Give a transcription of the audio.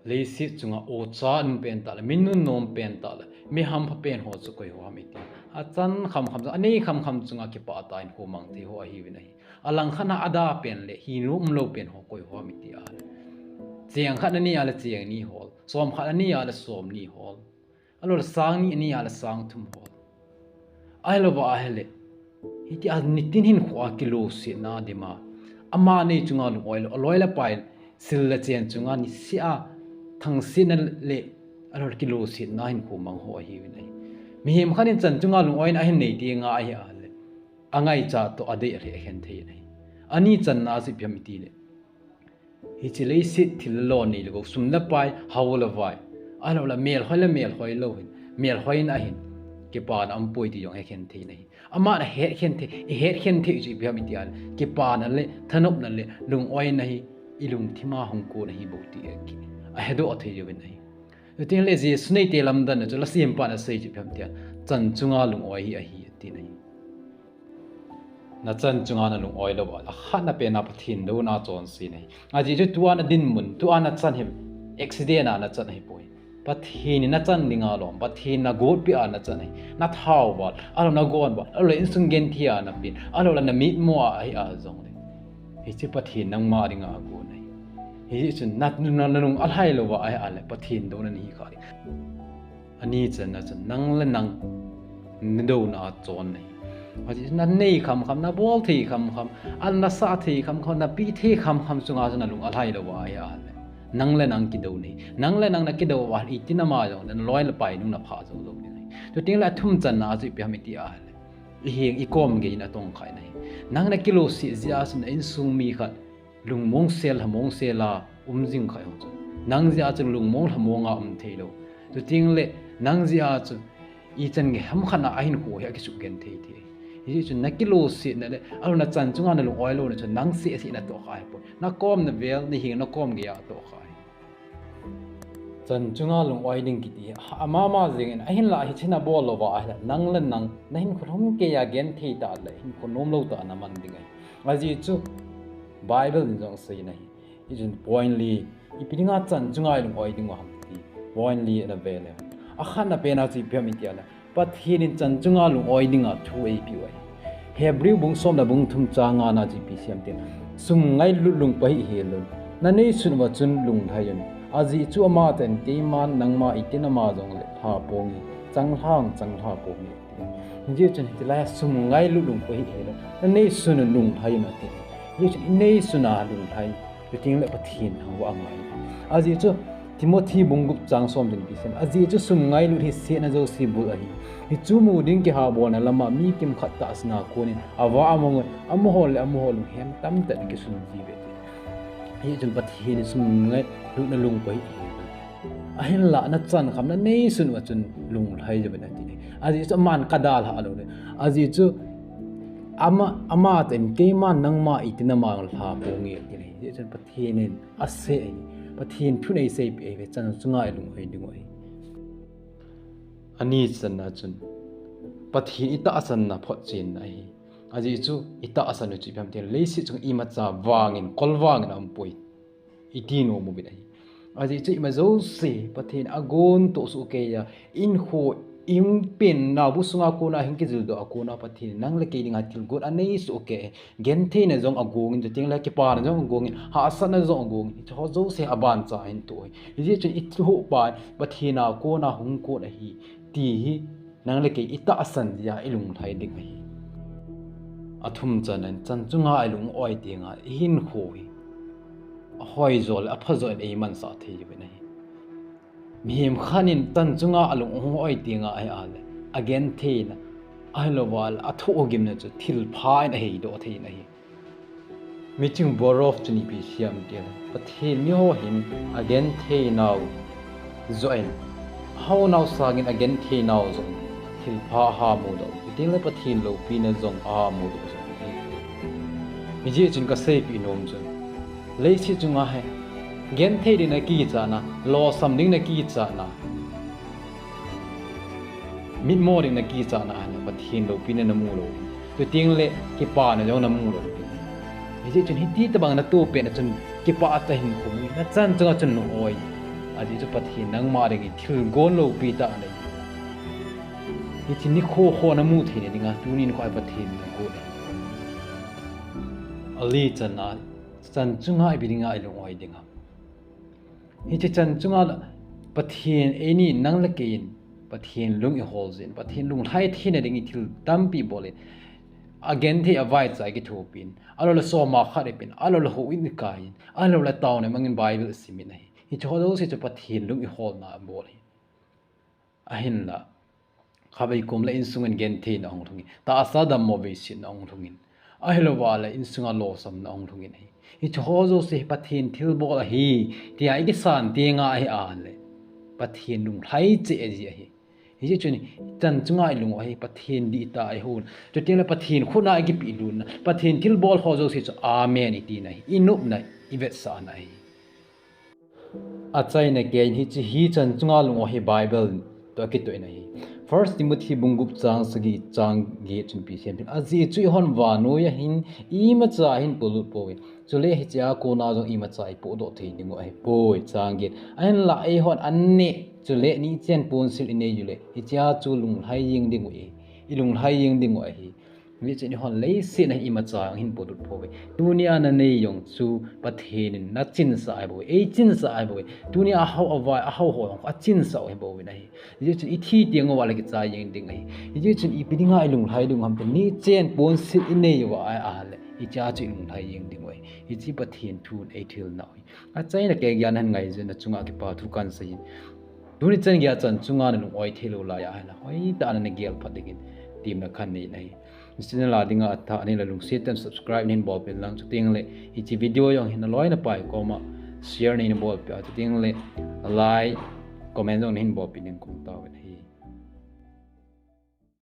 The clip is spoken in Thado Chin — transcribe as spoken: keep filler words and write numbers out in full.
Leiset chunga ocha um pen tah le, mi nunnom pen tah le, mi hampha pen ho chu koi ho ham iti. Achan khamkham chu, anei khamkham chunga kipah tah in hinkho mang thei ho ahiuvin ahi. Alangkhat a ada pen le, hinom umlou pen ho koi ho ham iti a le. Cheng khat anei a le cheng ni hol. Som khat anei a le som ni hol. Ahilou le sang ni anei a le sang thum hol. Ahilou va ahile. Hitia nitin hinkho a kilosetna dima. Ama nei chunga lung-oi lou. Aloi le pai sil le chen chunga nisea thangsetna le ahilou le kilosetna hinkho mang ho ahiuvin ahi. Mihem khat in chan chunga lung-oina ahin nei ti nga ahi a le. Angaicha toh adei alheh khen thei ahi. Ani channa chu ipi ham iti le. Hiche leiset thil le lo nei le gou, sum le pai, hao le vai. Ahilou le melhoi le melhoi lou hin, melhoi in ahin. Kipana umpoi ti jong hekhen thei ahi. Aman ahetkhen thei, ihetkhen thei chu ipi ham iti a le. Kipana le, thanopna le, lung-oina hi, ilungthim a hung kon ahi bou ti ahi. Ahedoh thei jouvin ahi. Chuti le Jesu neite lamdanna chu lhasetpan asei chu ipi ham iti a. Chan chunga lung-oi hi ahi, ati ahi. Nachan chunga nalung-oi lou va, akhatna pena Pathen douna chonse ahi. Ajeh chu tua nadinmun, tua nachan hi, accident a nachan ahipoi. Pathen in nachan dinga lom, Pathen nagotpi a nachan ahi. Nathao val, ahilou le nagon val, ahilou le insung genthei a napen, ahilou le namitmo a ahi a jongle. Hiche Pathen nangma dinga agon ahi. Hijeh chun na, na, nalung alhai lou va ahi a le, Pathen douna nahi kha ding. Ani channa chun nang le nang nadouna a chon ahi. Ajeh chu nanei khamkham, nabol thei khamkham, ahilou le nasah thei khamkham, napeh thei khamkham chunga chu nalung alhai lou va ahi a le. Nang le nang kidou ahi. Nang le nang nakidou va, itin ama jong, naloi le pai nung napha jou lou ding ahi. Chuti le athum channa chu ipi ham iti a le. Iheng ikom gei in atong kha in ahi. Nang nakiloset jeh a chu na insung mi khat lungmong sel, lhamong sel a um jing kha jong chu. Nang jeh a chu lungmong lhamong a um thei lou. Chuti le nang jeh a chu ichan gei ham khat a ahinkho hi akisugenthei thei. Hijeh chun nakilosetna le, ahilou le nachan chunga nalung-oi louna chu nang seh seh natoh kha ahipoi. Nakom navel, naheng nakom gei a atoh kha ahi. Chan chunga lung-oi ding kiti hi, amama jeng in, ahinlah hiche nabol lou va ahile, nang le nang, nahinkho lhumkeiya genthei tah le, hinkho nomlou tah naman ding ahi. Ajeh chu, Bible in jong asei ahi. Hichun point li, ipi dinga chan chunga ilung-oi diu ham ti. Point li ana ve le. Akhatna pena chu ipi ham iti a le. Pathen in chan chunga lung-oi dinga thu eipeh u ahi. Hebrew bung som le bung thum chang nga na chu ipi asei em tile. Sum ngailut lungput hih hel un. Nanei sun uva chun lunglhai un. Ajeh chu amatah in keiman nangma itin ama jongle lha ponge. Changlhang changlha ponge. Hijeh chun hitilai a sum ngailut lungput hih hel un. Nanei sun un lunglhai un ati. Hijeh chun inei sun a lunglhai. Chuti le Pathen thangvah angai. Ajeh chu Timothy bung gup chang som din ipi asei em. Ajeh chu sum ngailut hi setna jouse bul ahi. Hichu mu ding kihabolna lama mi kimkhat tahsan a konin avah amang un, amaho le amaho lunghem tamtah in akisun jiuve ati. Hijeh chun Pathen in sum ngailutna lungput hih hel un. Ahinlah nachan kham nanei sun uva chun lunglhai jouvin ati. Ajeh chu aman kadalhah lou le. Ajeh chu ama, amatah in keiman nangma itin ama lha ponge ati. Hijeh chun Pathen in asei ahi. Pathen thun eiseipeh ahi ve, chan chunga ilung-oi diu ahi. Ani channa chun Pathen itahsanna photchenna ahi. Ajeh chu itahsan u chu ipi ham tile leiset chunga imacha vangin, kol vangin aumpoi. Iti nom uvin ahi. Ajeh chu ima jouse Pathen agon toh sohkeiya, hinkho, ihung penna bu sunga kona, hung kijildoh a kona Pathen in nang le kei dinga thilgon anei sohkei. Gentheina jong agongin, chuti le kipana jong agongin, hahsatna jong agongin, hiche ho jouse abancha ahin toh ahi. Hijeh chun ithohpa Pathen a kona hung kon ahi, ti hi nang le kei itahsan jeh a ilunglhai ding ahi. Athum channa in chan chunga ilung-oi tenga ihinkho hi ahoijo le aphajo in eimansah thei uvin ahi. Mihem khat in chan chunga alung-oi tenga ahi a le, agentheina, ahilouva le athohgimna chu thilpha in aheidoh thei in ahi. Miching Boroff chun ipi asei em tile, Pathen miho hin agentheinau joh in, ahaonau sangin agentheinau joh in, thilpha aha mudoh, chuti le Pathen loupina jong aha mudoh jong ahi. Hijeh chun kaseipeh nom chu, leiset chunga hi, genthei ding nakichatna, losam ding nakichatna, mitmo ding nakichatna ahile Pathen loupina namu lou ding. Chuti le kipana jong namu lou ding. Hijeh chun hiti tobang natoh pet na chun kipah tah in hinkho mu in, nachan chunga chun lung-oi. Ajeh chu Pathen nangma dingin thil gon loupi tah anei. Hiche nikho khona mu theina dinga tuni nikho a Pathen in nagot ahi. Ali channa, chan chunga ipi dinga ilung oi ding ham? Hiche chan chunga Pathen eini nang le kei in Pathen lung ihol jin, Pathen lunglhai theina dingin thil tampi bol in, agenthei avaicha ikithopin, ahilouleh soma khat ipen, ahilouleh houin ikai in, ahilouleh taona mangin Bible isimin ahi. Hiche ho jouse chu Pathen lung iholna abol ahi. Ahinla, khatvei kom le insungin gentheina ahung lhungin, tahsa dammo veisetna ahung lhungin, ahilouva le insunga losamna ahung lhungin ahi. Hiche ho jouse hi Pathen thilbol ahi tia ikisan tenga ahi a le, Pathen lunglhai cheh ahi. Hijeh chun chan chunga ilung u ahi, Pathen dihtah a ihon, chuteng le Pathen khutna ikipehlutna, Pathen thilbol ho jouse chu amen itina ahi, inopna, ivetsahna ahi. Achaina keiyin hiche hi chan chunga lung u ahi, Bible toh akitoh in ahi. First Timothy bung gup chang sagi chang get chun ipi asei em? Ajeh chu eihon vannoi a hin imacha hin polut pouve, chule hichea kona jong imacha ipohdoh thei dingu ahipoi. Chang get, ahinla eihon an neh chule nichen ponsil inei uleh hichea chu lunglhai jeng dingu, ilunglhai jeng dingu ahi. Hijeh chun eihon leiset a hin imacha hin polut pouve. Tunia nanei jong chu Pathen in nachinsah ahibouve, eichinsah ahibouve. Tunia ahao avai, ahao ho jong achinsah u ahibouve ahi. Hijeh chun ithi teng uva le kichai jeng ding ahi. Hijeh chun ipi dinga ilunglhai ding ham ti, nichen ponsil inei uva ahile hichea chu ilunglhai jeng dingu ahi. Hiche Pathen thun eithilna u ahi. Achaina keiyin geiya nahin ngaijin na chunga kipa thu kahin seiyin. Tuni chan geiya chan chunga nalung oi theilou lai ahile, hoitah a nagel phat dingin temna kahin nei ahi. Channel a dinga athah nei le lungset tah in subscribe neihin bolpeh in lang, chuteng le hiche video jong hi naloi napai koma share neihin bolpeh a, chuteng le like, comment jong neihin bolpeh ding kahung taove.